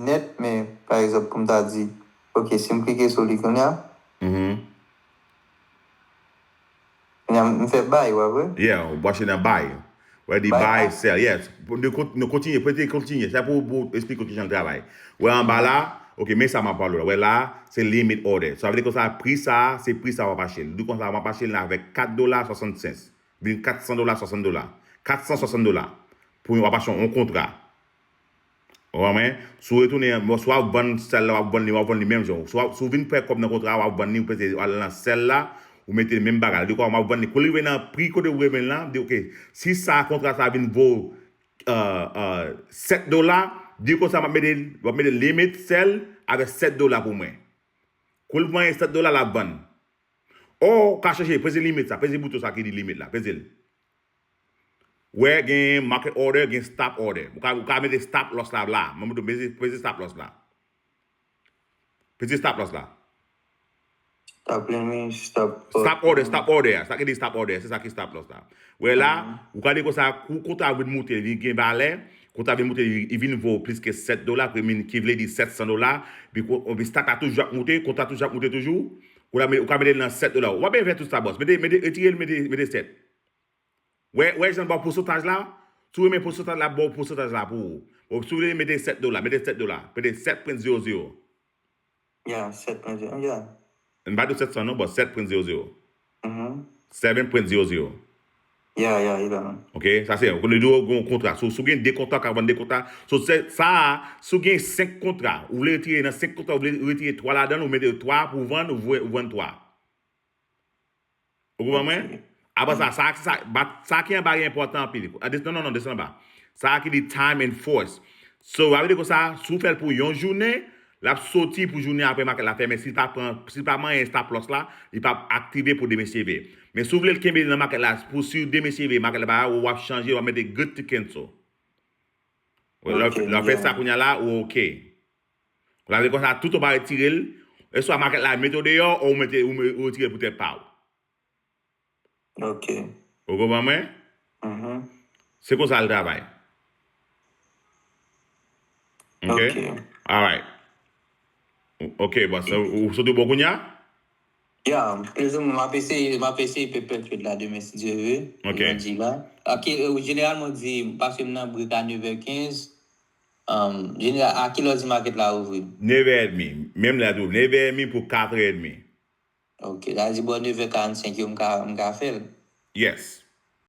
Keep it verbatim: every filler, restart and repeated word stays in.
nèt, men pa egzanp, pou m ta di, ok, si m klike sou li kounye a, Mhm. kounye a m fè bay, w ap wè? Yeah, ou mache nan bay. Ou wè di Bay bay, a- sell, yes. Nou kont- nou kontinye, pete kontinye. Sa pou, pou eksplike w kijan l travay. Ou wè anba la, ok, men sa m ap pale la. Ou wè la, se limit order. Sa vle di konsa, pri sa, se pri sa w ap achte l. Di konsa, w ap achte l avèk kat dola swasannsenk. Vin kat san dola, swasant dola. Kat san swasant dola. Pou w ap achte yon kontra. Ou konprann? Si w retounen, bon, si w ap vann sell la, w ap vann li, w ap vann li menm jan. Si w ap- si w vin fè kòb nan kontra, w ap vann li, ou peze al nan sell la, ou mete menm bagay. Di konsa, w ap vann li. Kou li rive nan pri kote w rive la, di, ok, si sa kontra sa vin vo uh, uh, sèt dola, di konsa, m ap mete, m ap mete limit sell avèk sèt dola pou mwen. Kou l vann sèt dola, l ap vann. Ou ka chèche, peze limit sa, peze bouton sa ki di limit la, peze l. Wè, gen market order, gen stop order. Ou ka, ou ka mete stop loss la la. Mwen mete peze, peze stop loss la. Peze stop loss la. Stop limit, stop. Stop order, stop order. Sa ki di stop order, se sa ki stop loss la. Wè la, ou ka di konsa, kou kontra vin moute, li gen valè, kontra vin moute, li, li vin vo plis ke sèt dola, ki vin- ki vle di sèt san dola, pi ko- pi stock la toujou ap moute, kontra toujou ap moute toujou. Ou la met- ou ka mete l nan sèt dola. W ap byen fè tout sa, bòs. Mete, mete, retire l, mete, mete sèt. Wè, wè, jan ba w pousantaj la. Si w renmen pousantaj la, ba w pousantaj la pou ou. Bon, si w vle mete sèt dola, mete sèt dola. Mete sèt pwen zewo zewo. Yeah, sèt pwen zewo, yeah. M pa di sèt san non, but sèt pwen zewo zewo. Mhm. Seven pwen zewo zewo. Yeah, yeah, li la menm. Ok, sa se yon. Kounye a, ou gen yon kontra. So, si w gen de kontra, ou ka vann de kontra. So, se, sa a, si w gen senk kontra, ou vle retire nan senk kontra, ou vle retire twa ladan l, ou mete twa pou vann, ou vwe- ou vann twa. Ou konprann mwen? Apre sa, sa, sa, ba- sa ki anba a enpòtan anpil. A, des- non, non, non, desann anba. Sa ki di time and force. So, sa vle di konsa, si w fè l pou yon jounen, l ap soti pou jounen apre makèt la fèmen. Si l pa pran, si l pa manyen stop loss la, li p ap aktive pou demen cheve. Men si w vle l kenbe nan makèt la, pou si demen cheve, makèt la pa, w ap chanje, w ap mete good to cancel. Lè w- Ok, lè w fè yeah. Sa kounye a la, ou ok. Sa vle konsa, tout ou pa retire l, eswa makèt la mete w deyò, ou mete, ou me- ou retire l pou tèt pa w. Ok. Ou konprann mwen? Mhm. Se konsa l travay. Ok? Ok. Alright. Ok, bon, se- ou soti bon kounye a? Ya, plizoumwen, m ap eseye, m ap eseye pèpètwet la demen, si Dye vle. Ok. Jan di la. Ak, euh, jeneralman, di, paske m nan break a nevè kenz. Um, jeneral, a kilè w di makèt la ouvri? Nevè edmi. Menm lè tou. Nevè edmi pou katrè edmi. Ok, sa vle di bò nevè karannsenk yo, m ka, m ka fè l. Yes.